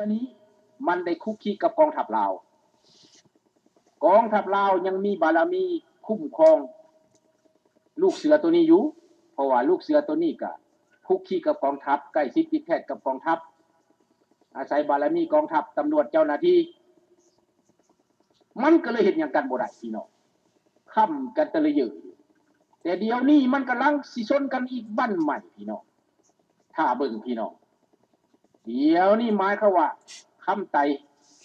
ອັນນີ້ມັນໄດ້ຄຸກຄີກັບກອງທັບລາວ. ກອງທັບລາວຍັງມີບາລະມີຄຸ້ມຄອງລູກເສືອໂຕນີ້ຢູ່, ເພາະວ່າລູກເສືອໂຕນີ້ກະຄຸກຄີກັບກອງທັບ, ໃກ້ຊິດຕິດແທດກັບກອງທັບ, ອາໄສບາລະມີກອງທັບ, ຕຳຫຼວດ, ເຈົ້າໜ້າທີ່. ມັນກໍເລີຍເຮັດຫຍັງກັນບໍ່ໄດ້ພີ່ນ້ອງ, ຄ້ຳກັນແຕ່ລະເຍີະ. ແຕ່ດຽວນີ້ມັນກຳລັງຊິຊົນກັນອີກບັ້ນໃໝ່ພີ່ນ້ອງ, ຖ້າເບິ່ງພີ່ນ້ອງ. ດຽວນີ້ໝາຍຄວາມວ່າຄຳໄຕ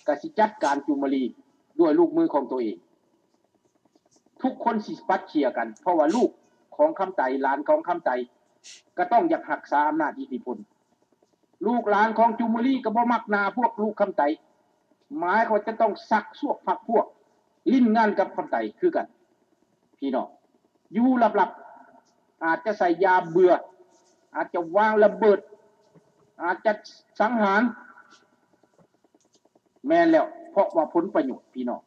ກໍຊິຈັດການຈຸມມະລີດ້ວຍລູກມືຂອງໂຕເອງ. ທຸກຄົນຊິປັດເຂ່ຍກັນ, ເພາະວ່າລູກຂອງຄຳໄຕ, ຫຼານຂອງຄຳໄຕ ກໍຕ້ອງຢາກຮັກສາອຳນາດອິດທິພົນ. ລູກຫຼານຂອງຈຸມມະລີກໍບໍ່ມັກໜ້າພວກລູກຄຳໄຕ, ໝາຍຄວາມວ່າຈະຕ້ອງຊັກຊວກພັກພວກ, ຫຼິ້ນງານກັບຄຳໄຕຄືກັນ. ພີ່ນ້ອງ, ຢູ່ລັບໆ, ອາດຈະໃສ່ຢາເບື່ອ, ອາດຈະວາງລະເບີດ, ອາດຈະສັງຫານ. ແມ່ນແລ້ວ, ເພາະວ່າຜົນປະໂຫຍດ, ພີ່ນ້ອງ.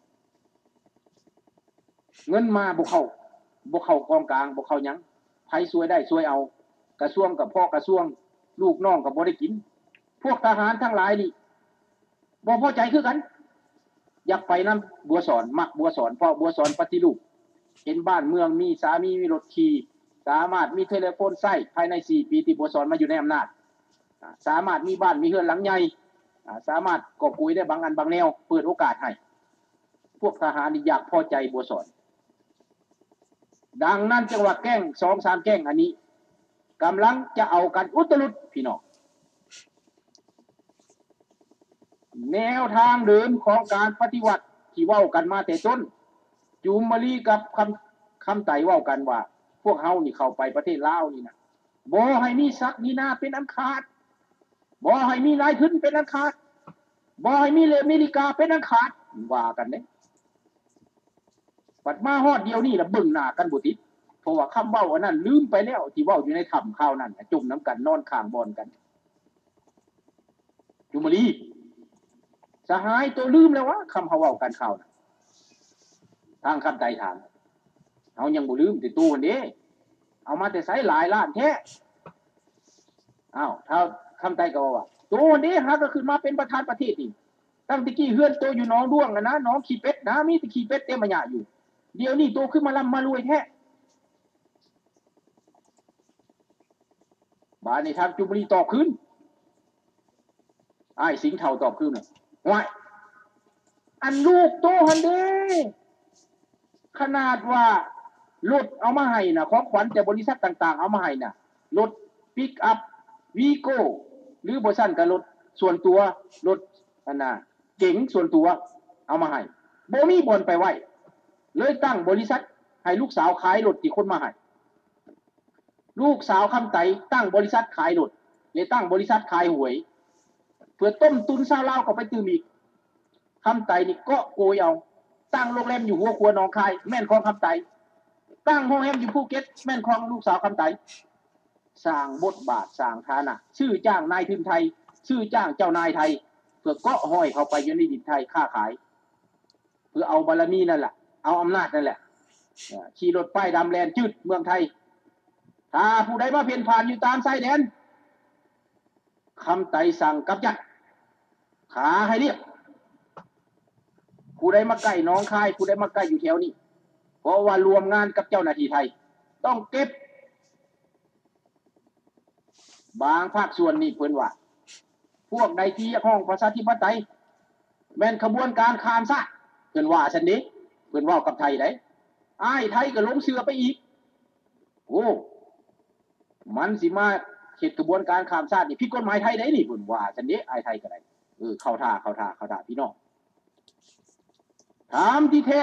ເງິນມາບໍ່ເຂົ້າ, ບໍ່ເຂົ້າກອງກາງ, ບໍ່ເຂົ້າຫຍັງ. ໃຜຊ່ວຍໄດ້ຊ່ວຍເອົາ, ກະຊວງກໍພໍກະຊວງ, ລູກນ້ອງກໍບໍ່ໄດ້ກິນ. ພວກທະຫານທັງຫຼາຍນີ້ບໍ່ພໍໃຈຄືກັນ, ຢາກໄປນຳບົວສອນ, ມັກບົວສອນ, ເພາະບົວສອນປະຕິຮູບ, ເຫັນບ້ານເມືອງມີ, ສາມີມີລົດຂີ່, ສາມາດມີເທເລໂຟນໃຊ້. ພາຍໃນສີ່ປີທີ່ບົວສອນມາຢູ່ໃນອຳນາດ, ສາມາດມີບ້ານມີເຮືອນຫຼັງໃຫຍ່, ສາມາດກອບໂກຍໄດ້ບາງອັນບາງແນວ, ເປີດໂອກາດໃຫ້. ພວກທະຫານນີ້ຢາກພໍໃຈບົວສອນ. ດັ່ງນັ້ນຈຶ່ງວ່າແກ້ງສອງສາມແກ້ງອັນນີ້ກຳລັງຈະເອົາກັນອຸດຕະລຸດພີ່ນ້ອງ. ແນວທາງເດີມຂອງການປະຕິວັດທີ່ເວົ້າກັນມາແຕ່ຕົ້ນ, ຈຸມມະລີກັບຄຳ ຄຳໄຕເວົ້າກັນວ່າ ພວກເຮົານີ້ເຂົ້າໄປປະເທດລາວນີ້ນະ ບໍ່ໃຫ້ມີສັກມີນາເປັນອັນຂາດ, ບໍ່ໃຫ້ມີນາຍທຶນເປັນອັນຂາດ, ບໍ່ໃຫ້ມີເລເມລິກາເປັນອັນຂາດ, ວ່າກັນເດ້. ບັດມາຮອດດຽວນີ້ລະເບິ່ງໜ້າກັນບໍ່ຕິດ, ເພາະວ່າຄຳເວົ້າອັນນັ້ນລືມໄປແລ້ວ ທີ່ເວົ້າຢູ່ໃນຖ້ຳຄາວນັ້ນນະ, ຈົມນຳກັນ ນອນຂ້າງບ່ອນກັນ. ຈຸມມະລີ, ສະຫາຍໂຕລືມແລ້ວຫວາ ຄຳເຮົາເວົ້າກັນຄາວນັ້ນ? ທາງຄຳໄຕຖາມ. ເຮົາຍັງບໍ່ລືມ, ແຕ່ໂຕຫັ້ນເດ້ ເອົາມາແຕ່ໃສຫຼາຍລ້ານແທ້? ອ້າວ ທ້າວຄຳໄຕກໍເວົ້າວ່າ ໂຕຫັ້ນເດ້ ຫາກໍຂຶ້ນມາເປັນປະທານປະເທດນີ້, ຕັ້ງແຕ່ກີ້ເຮືອນໂຕຢູ່ໜອງດ້ວງຫັ້ນນະ, ໜອງຂີ້ເປັດນະ, ມີແຕ່ຂີ້ເປັດເຕັມອາຍະຢູ່, ດຽວນີ້ໂຕຄືມາລ່ຳມາລວຍແທ້. ບາດນີ້ທ່ານຈຸມມະລີຕອບຄືນ, ອ້າຍສິງເຖົ້າຕອບຄືນວ່າ ຫ້ວຍ ອັນລູກໂຕຫັ້ນເດ້ ຂະໜາດວ່າລົດເອົາມາໃຫ້ນະ, ຂອງຂວັນຈາກບໍລິສັດຕ່າງໆເອົາມາໃຫ້ນະ, ລົດປິກອັບ ວີໂກ້ ຫຼືບໍ່ຊັ້ນກໍລົດສ່ວນຕົວ, ລົດ ອັນນ່າ ເກັງສ່ວນຕົວເອົາມາໃຫ້, ບໍ່ມີບ່ອນໄປໄວ້, ເລີຍຕັ້ງບໍລິສັດໃຫ້ລູກສາວຂາຍລົດທີ່ຄົນມາໃຫ້. ລູກສາວຄຳໄຕຕັ້ງບໍລິສັດຂາຍລົດ ແລະ ຕັ້ງບໍລິສັດຂາຍຫວຍ ເພື່ອຕົ້ມຕຸນຊາວລາວເຂົ້າໄປຕື່ມອີກ. ຄຳໄຕນີ້ເກາະໂກຍເອົາ, ຕັ້ງໂຮງແຮມຢູ່ຫົວຂົວໜອງຄາຍ ແມ່ນຂອງຄຳໄຕ, ຕັ້ງໂຮງແຮມຢູ່ພູເກັດ ແມ່ນຂອງລູກສາວຄຳໄຕ. ສ້າງບົດບາດ, ສ້າງຖານະ, ຊື້ຈ້າງນາຍທຶນໄທ, ຊື້ຈ້າງເຈົ້ານາຍໄທ ເພື່ອເກາະຫ້ອຍເຂົ້າໄປຢູ່ໃນດິນໄທຄ້າຂາຍ. ເພື່ອເອົາບາລະມີນັ້ນລະ, ເອົາອຳນາດນັ້ນແຫຼະ. ເອີ ຂີ່ລົດປ້າຍດຳແລ່ນຈືດເມືອງໄທ. ຖ້າຜູ້ໃດມາເພນຜ່ານຢູ່ຕາມຊາຍແດນ, ຄຳໄຕສັ່ງກຳຈັດ, ຂ້າໃຫ້ລຽບ. ຜູ້ໃດມາໃກ້ໜອງຄາຍ, ຜູ້ໃດມາໃກ້ຢູ່ແຖວນີ້, ເພາະວ່າຮ່ວມງານກັບເຈົ້າໜ້າທີ່ໄທ, ຕ້ອງເກັບ. ບາງພາກສ່ວນນີ້ເພິ່ນວ່າ ພວກໃດທີ່ຮຽກຮ້ອງປະຊາທິປະໄຕ ແມ່ນຂະບວນການຂ້າມຊາດ, ເພິ່ນວ່າຊັ້ນເດ້. ເພິ່ນເວົ້າກັບໄທໄດ໋, ອ້າຍໄທກໍຫຼົງເຊື່ອໄປອີກ. ໂອ້ ມັນຊິມາເຮັດຂະບວນການຂ້າມຊາດນີ້ ຜິດກົດໝາຍໄທໄດ໋ນີ້, ເພິ່ນວ່າຊັ້ນເດ້, ອ້າຍໄທກໍໄດ້. ເອີ ເຂົ້າທ່າ, ເຂົ້າທ່າ, ເຂົ້າທ່າ ພີ່ນ້ອງ. ຖາມທີ່ແທ້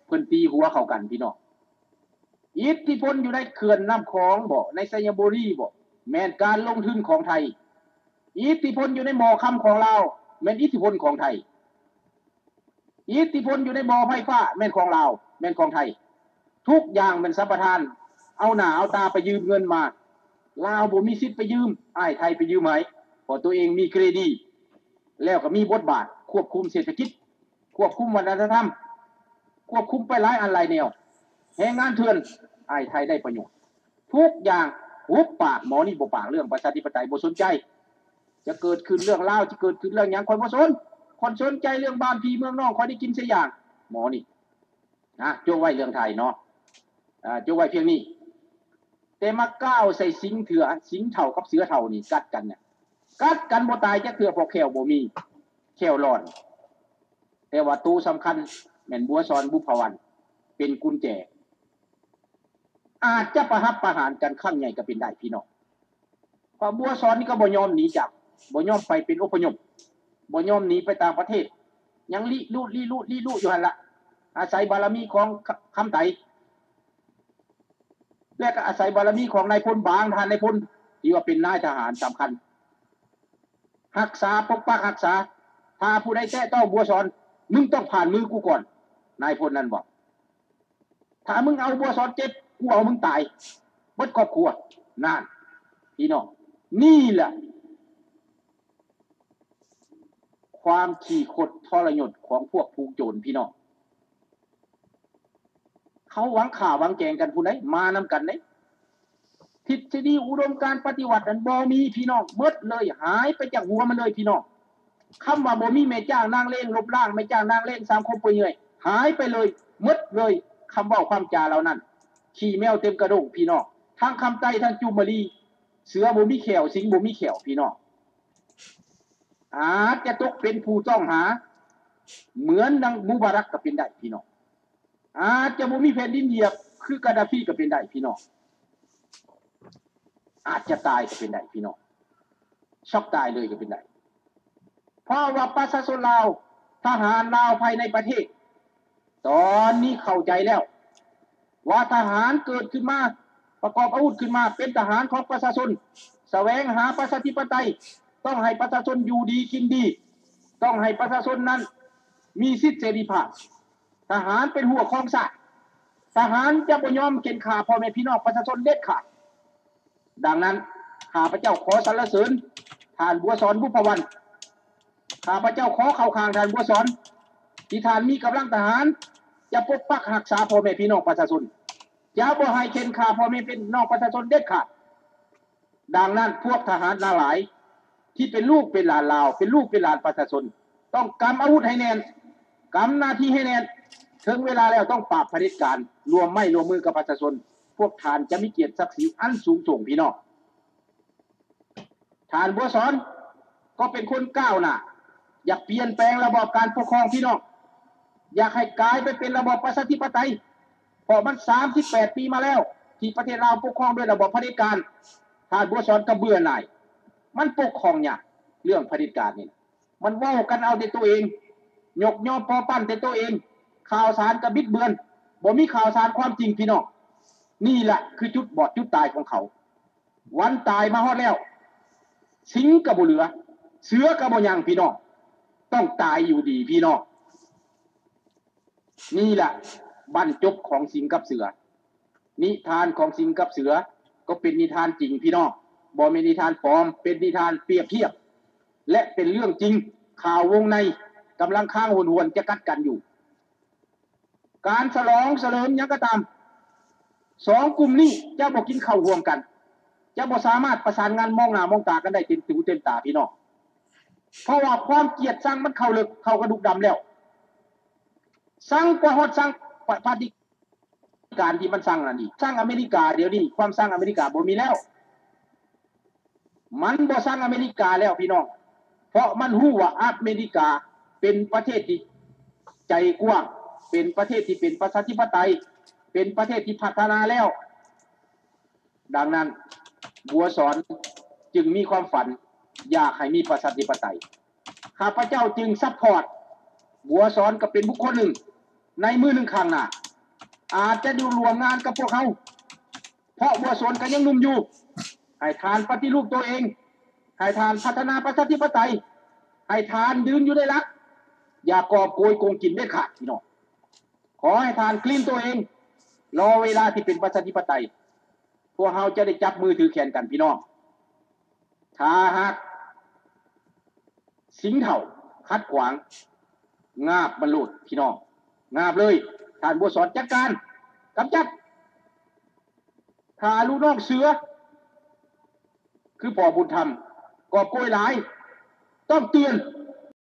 ເພິ່ນຕີຫົວເຂົ້າກັນ ພີ່ນ້ອງ. ອິດທິພົນຢູ່ໃນເຂື່ອນນ້ຳຂອງບໍ, ໃນໄຊຍະບູລີບໍ, ແມ່ນການລົງທຶນຂອງໄທ. ອິດທິພົນຢູ່ໃນໝໍ້ຄຳຂອງລາວ, ແມ່ນອິດທິພົນຂອງໄທ. ອິດທິພົນຢູ່ໃນບໍ່ໄຟຟ້າ ແມ່ນຂອງລາວ, ແມ່ນຂອງໄທ. ທຸກຢ່າງແມ່ນສຳປະທານ, ເອົາໜ້າເອົາຕາໄປຢືມເງິນມາ. ລາວບໍ່ມີສິດໄປຢືມ, ອ້າຍໄທໄປຢືມໃຫ້, ເພາະຕົວເອງມີເກຣດີ ແລ້ວກໍມີບົດບາດຄວບຄຸມເສດຖະກິດ, ຄວບຄຸມວັດທະນະທຳ, ຄວບຄຸມໄປຫຼາຍອັນຫຼາຍແນວ. ແຮງງານເຖື່ອນ, ອ້າຍໄທໄດ້ປະໂຫຍດ. ທຸກຢ່າງ, ຫຸບປາກ, ໝໍນີ້ບໍ່ປາກ, ເລື່ອງປະຊາທິປະໄຕບໍ່ສົນໃຈ. ຈະເກີດຂຶ້ນເລື່ອງລາວ ຈະເກີດຂຶ້ນເລື່ອງຫຍັງ ຂ້ອຍບໍ່ສົນ. ຂ້ອຍສົນໃຈເລື່ອງບ້ານພີ່ເມືອງນ້ອງ ຂ້ອຍໄດ້ກິນຊະຢ່າງ. ໝໍນີ້ ນະ ຈົບໄວ້ເລື່ອງໄທເນາະ ອາ ຈົບໄວ້ພຽງນີ້. ແຕ່ມາກ້າວໃສ່ສິງເຖື່ອ ສິງເຖົ້າກັບເສືອເຖົ້ານີ້ກັດກັນນະ ກັດກັນບໍ່ຕາຍຈັກເທື່ອ ເພາະແຂ້ວບໍ່ມີ ແຂ້ວຫຼອນ. ແຕ່ວ່າໂຕສຳຄັນແມ່ນບົວສອນ ບຸບພະວັນ ເປັນກຸນແຈ ອາດຈະປະຫັບປະຫານກັນຄັ້ງໃຫຍ່ກໍເປັນໄດ້ພີ່ນ້ອງ. ເພາະບົວສອນນີ້ກໍບໍ່ຍອມໜີຈາກ ບໍ່ຍອມໄປເປັນອົບພະຍົບ ບໍ່ຍອມໜີໄປຕ່າງປະເທດ ຍັງລິລຸ ລິລຸ ລິລຸຢູ່ຫັ້ນລະ ອາໄສບາລະມີຂອງຄ- ຄຳໄຕ ແລະກໍອາໄສບາລະມີຂອງນາຍພົນບາງທ່ານນາຍພົນ ທີ່ວ່າເປັນນາຍທະຫານສຳຄັນ ຮັກສາ ປົກປັກຮັກສາ. ຖ້າຜູ້ໃດແຕະຕ້ອງບົວສອນ ມຶງຕ້ອງຜ່ານມືກູກ່ອນ ນາຍພົນນັ້ນເວົ້າ. ຖ້າມຶງເອົາບົວສອນເຈັບ ກູເອົາມຶງຕາຍ ເບິດຄອບຄົວ. ນັ້ນ ພີ່ນ້ອງ ນີ້ແຫຼະ ຄວາມຂີ້ຄົດທໍລະຍົດຂອງພວກຜູກໂຈນ ພີ່ນ້ອງ. ເຂົາຫວັງຂ້າຫວັງແກງກັນພຸ້ນໃດ໋ ມານຳກັນເດ້. ທິດສະດີອຸດົມການປະຕິວັດນັ້ນບໍ່ມີ ພີ່ນ້ອງ ໝົດເລີຍ ຫາຍໄປຈາກຫົວມັນເລີຍ ພີ່ນ້ອງ. ຄຳວ່າບໍ່ມີແມ່ຈ້າງນາງເລງ ລົບລ້າງແມ່ຈ້າງນາງເລງ ສັງຄົມເປືອຍເຫື່ອຍ ຫາຍໄປເລີຍ ໝົດເລີຍ. ຄຳເວົ້າຄວາມຈາເຫຼົ່ານັ້ນ ຂີ້ແມວເຕັມກະດ້ງ ພີ່ນ້ອງ. ທັງຄຳໄຕ ທັງຈຸມມະລີ ເສືອບໍ່ມີແຂ້ວ ສິງບໍ່ມີແຂ້ວ ພີ່ນ້ອງ. ອາດຈະຕົກເປັນຜູ້ຕ້ອງຫາ ເໝືອນດັ່ງມູບາຣັກກໍເປັນໄດ້ ພີ່ນ້ອງ. ອາດຈະບໍ່ມີແຜ່ນດິນຫຽບຄືກາດາຟີກໍເປັນໄດ້ ພີ່ນ້ອງ. ອາດຈະຕາຍກໍເປັນໄດ້ ພີ່ນ້ອງ. ຊັອກຕາຍເລີຍກໍເປັນໄດ້. ເພາະວ່າປະຊາຊົນລາວ, ທະຫານລາວພາຍໃນປະເທດ ຕອນນີ້ເຂົ້າໃຈແລ້ວວ່າ ທະຫານເກີດຂຶ້ນມາ, ປະກອບອາວຸດຂຶ້ນມາເປັນທະຫານຂອງປະຊາຊົນ, ສະແຫວງຫາປະຊາທິປະໄຕ ຕ້ອງໃຫ້ປະຊາຊົນຢູ່ດີກິນດີ, ຕ້ອງໃຫ້ປະຊາຊົນນັ້ນມີສິດເສລີພາບ. ທະຫານເປັນຮົ້ວຄອງຊາດ. ທະຫານຈະບໍ່ຍອມເຂັ່ນຂ້າພໍ່ແມ່ພີ່ນ້ອງປະຊາຊົນເດັດຂາດ. ດັ່ງນັ້ນ ຂ້າພະເຈົ້າຂໍສັນລະເສີນທ່ານບົວສອນ ບຸບພະວັນ. ຂ້າພະເຈົ້າຂໍເຂົ້າຂ້າງທ່ານບົວສອນ ທີ່ທ່ານມີກຳລັງທະຫານຈະປົກປັກຮັກສາພໍ່ແມ່ພີ່ນ້ອງປະຊາຊົນ, ຈະບໍ່ໃຫ້ເຂັ່ນຂ້າພໍ່ແມ່ພີ່ນ້ອງປະຊາຊົນເດັດຂາດ. ດັ່ງນັ້ນ ພວກທະຫານທັງຫຼາຍທີ່ເປັນລູກເປັນຫຼານລາວ, ເປັນລູກເປັນຫຼານປະຊາຊົນ ຕ້ອງກຳອາວຸດໃຫ້ແໜ້ນ, ກຳໜ້າທີ່ໃຫ້ແໜ້ນ. ເຖິງເວລາແລ້ວຕ້ອງປາບຜະເດັດການ, ລວມໄມ້ລວມມືກັບປະຊາຊົນ, ພວກທ່ານຈະມີກຽດສັກສີອັນສູງສົ່ງ ພີ່ນ້ອງ. ທ່ານບົວສອນກໍເປັນຄົນກ້າວໜ້າ, ຢາກປ່ຽນແປງລະບອບການປົກຄອງ ພີ່ນ້ອງ, ຢາກໃຫ້ກາຍໄປເປັນລະບອບປະຊາທິປະໄຕ. ເພາະມັນສາມສິບແປດປີມາແລ້ວ ທີ່ປະເທດລາວປົກຄອງໂດຍລະບອບຜະເດັດການ. ທ່ານບົວສອນກໍເບື່ອໜ່າຍ, ມັນປົກຄອງຍາກ ເລື່ອງຜະເດັດການນີ້. ມັນເວົ້າກັນເອົາແຕ່ໂຕເອງ, ຍົກຍໍປໍປັ້ນແຕ່ໂຕເອງ, ຂ່າວສານກໍບິດເບືອນ, ບໍ່ມີຂ່າວສານຄວາມຈິງ ພີ່ນ້ອງ. ນີ້ລະຄືຈຸດບອດຈຸດຕາຍຂອງເຂົາ. ວັນຕາຍມາຮອດແລ້ວ, ສິງກໍບໍ່ເຫຼືອ, ເສືອກໍບໍ່ຍັງ ພີ່ນ້ອງ, ຕ້ອງຕາຍຢູ່ດີ ພີ່ນ້ອງ. ນີ້ລະບັ້ນຈົບຂອງສິງກັບເສືອ. ນິທານຂອງສິງກັບເສືອກໍເປັນນິທານຈິງ ພີ່ນ້ອງ, ບໍ່ແມ່ນນິທານປອມ, ເປັນນິທານປຽບທຽບ ແລະ ເປັນເລື່ອງຈິງ. ຂ່າວວົງໃນກຳລັງຄ້າງຫົນຫວນຈະກັດກັນຢູ່. ການສະຫຼອງສະເຫຼີມຫຍັງກໍຕາມ, ສອງກຸ່ມນີ້ຈະບໍ່ກິນເຂົ້າຮ່ວມກັນ, ຈະບໍ່ສາມາດປະສານງານມອງໜ້າມອງຕາກັນໄດ້ເຕັມຫູເຕັມຕາ ພີ່ນ້ອງ. ເພາະວ່າຄວາມກຽດຊັງມັນເຂົ້າເລິກ, ເຂົ້າກະດູກດຳແລ້ວ. ຊັງກວ່າຮອດຊັງປະ ປະຕິ ການທີ່ມັນຊັງນັ້ນອີກ. ຊັງອາເມລິກາ ດຽວນີ້ຄວາມຊັງອາເມລິກາບໍ່ມີແລ້ວ. ມັນບໍ່ຊັງອາເມລິກາແລ້ວ ພີ່ນ້ອງ, ເພາະມັນຮູ້ວ່າອາເມລິກາເປັນປະເທດທີ່ໃຈກວ້າງ, ເປັນປະເທດທີ່ເປັນປະຊາທິປະໄຕ, ເປັນປະເທດທີ່ພັດທະນາແລ້ວ. ດັ່ງນັ້ນ ບົວສອນຈຶ່ງມີຄວາມຝັນຢາກໃຫ້ມີປະຊາທິປະໄຕ. ຂ້າພະເຈົ້າຈຶ່ງຊັບພອດບົວສອນກໍເປັນບຸກຄົນໜຶ່ງໃນມື້ໜຶ່ງຂ້າງໜ້າ ອາດຈະໄດ້ຮ່ວມງານກັບພວກເຮົາ, ເພາະບົວສອນກໍຍັງໜຸ່ມຢູ່. ໃຫ້ທ່ານປະຕິຮູບຕົວເອງ, ໃຫ້ທ່ານພັດທະນາປະຊາທິປະໄຕ, ໃຫ້ທ່ານຢືນຢູ່ໃນຫຼັກ, ຢ່າກອບໂກຍໂກງກິນເດັດຂາດ ພີ່ນ້ອງ. ຂໍໃຫ້ທ່ານກລີນຕົວເອງ, ລໍເວລາທີ່ເປັນປະຊາທິປະໄຕ. ພວກເຮົາຈະໄດ້ຈັບມືຖືແຂນກັນ ພີ່ນ້ອງ. ຖ້າຫາກສິງເຖົ້າຂັດຂວາງ, ງາບມັນໂລດ ພີ່ນ້ອງ, ງາບເລີຍ. ທ່ານບົວສອນຈັດການກຳຈັດ. ຖ້າລູກນ້ອງເສືອ ຄືພໍ່ບຸນທຳ ກອບໂກຍຫຼາຍ, ອກເຕືອນ